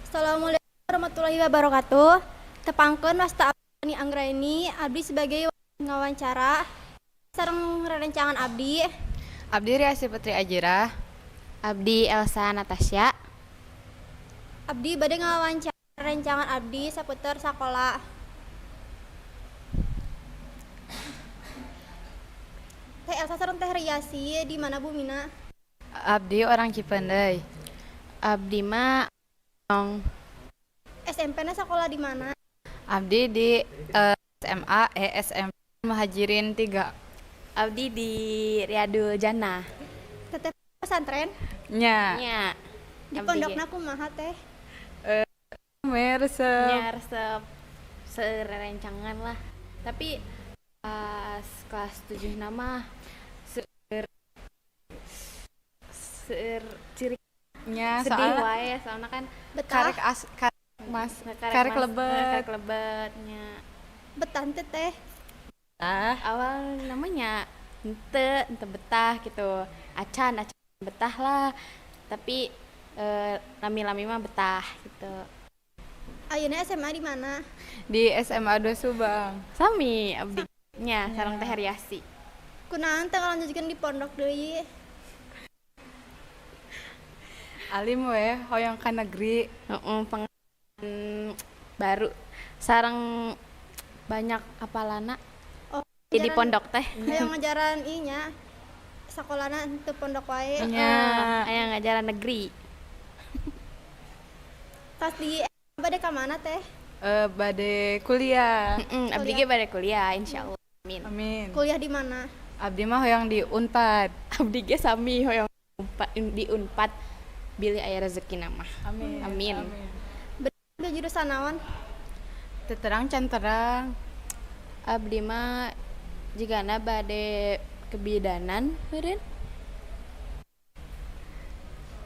Assalamualaikum warahmatullahi wabarakatuh. Tepangkeun, wasta abdi Anggraini, abdi sebagai ngawancara sareng rerencangan abdi. Abdi Riasi Putri Ajira. Abdi Elsa Natasha. Abdi bade ngawancara rerencangan abdi saputar sakola. Teh Elsa sareng Teh Riasi di mana bumina? Abdi orang Cipeundeuy. Abdi mah Nong. SMP na sekolah di mana? Abdi di SMA SM Muhajirin 3. Abdi di Riyadul Jannah. Teteh pesantren? Nya. Nya. Di pondokna kumaha, Teh? Resep. Nya, resep serencangan lah. Tapi pas kelas 7 nama seur seur ciri Nya, sedih soalnya wae, soalnya kan Betah? Karek as karek mas karek karek mas- lebet. Karek lebetnya. Betah teh, Teh? Ah, Awal namanya ente ente betah gitu, acan acan betah lah, tapi lami-lami mah betah gitu. Ayeuna SMA di mana? Di SMA 2 Subang. Sami abdi nya sareng Teh Riasi. Kunaon teu ngalanjutkeun di pondok deui? Alim we hoyong ka negeri. Heeh, pengalaman baru sareng banyak apalana Oh, di pondok teh. Hayang ngajaran inya sakolana teu pondok wae. Nya. Aya ngajaran negeri. Tas di bade ka mana, Teh? Bade kuliah. Heeh, abdi ge bade kuliah, insyaallah, amin. Amin. Kuliah di mana? Abdi mah hoyong di Unpad. Abdi ge sami, hoyong Unpad, di Unpad bilih aya rezeki mah. Amin. Amin. Bade jurusan naon? Teu terang, can terang. Abdi mah jigana bade kebidanan meureun.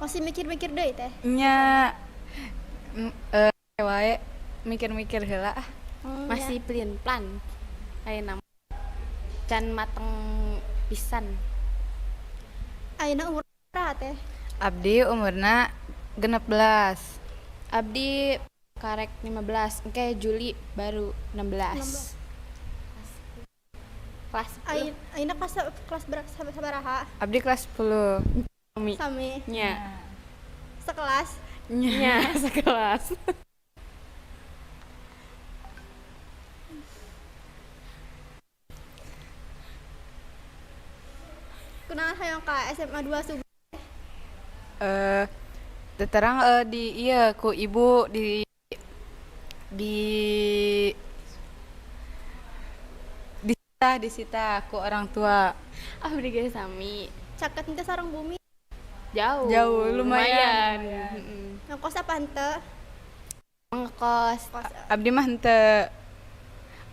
Masih mikir-mikir deui, Teh? Nya. Wae mikir-mikir heula ah. Oh, Masih ya. Pelin plan ayeuna can mateng pisan. Ayeuna umur berapa, Teh? Abdi umurna 16. Abdi karek 15, engke Juli baru 16, kelas 10. Ayeuna kelas kelas berapa, sabaraha? Abdi kelas 10. Sami. Sami. Nya. Sekelas. Nya. Nya, sekelas. Kunaon hoyong ka SMA 2 Subang? Teu terang, di iya ku ibu di disita ku orang tua. Abdi ge sami. Caket henteu sareng bumi? Jauh. Jauh, lumayan. Lumayan. Heeh. Ngekos apa henteu? Ngekos. Kos. Abdi mah henteu.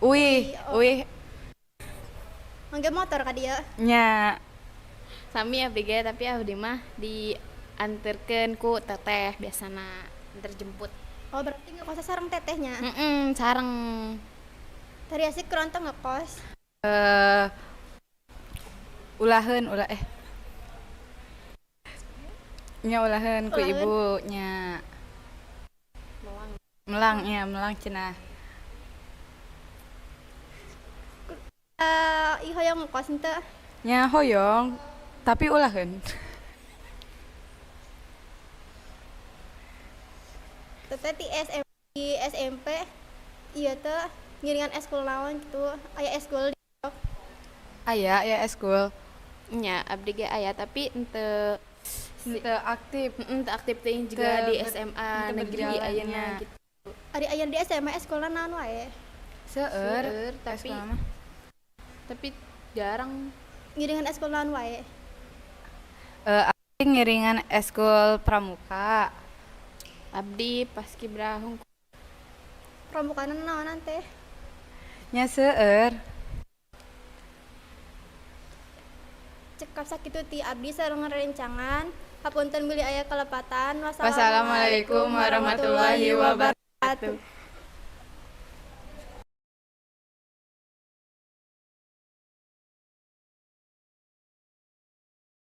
Uih, Oh. uih. Ngangge motor ka dieu? Nya. Sami abdi ge, tapi abdi mah dianterkeun ku teteh biasana, anter jemput. Oh, berarti ngekosnya sareng tetehnya. Heeh, sareng. Tadi asik kunaon teu ngekos? Ulaheun ulah nya ulaheun ku Ulaheun. ibu nya. Melang. Melang nya, melang cenah. Ih, hoyong ngekos henteu? Nya, hoyong, tapi ulaheun. Teteh di SM, di SMP iya teh ngiringan eskul naon gitu? Aya eskul di Aya ya eskul. Nya, abdi ge aya, tapi henteu Henteu aktif. Heeh, teu aktif teuing juga Teu di SMA teu negeri berjalan, ayeuna nya. Gitu. Ari aya di SMA eskulna naon wae? Seueur. Seueur, tapi eskul mah. Tapi jarang. Ngiringan eskul naon wae? Abdi ngiringan eskul pramuka. Abdi paskibra hungkul. Pramukana naonan, Teh? Nya, seueur. Cekap sakitu ti abdi sareng rerencangan. Hapunten bilih aya kalepatan. Wassalamualaikum warahmatullahi wabarakatuh.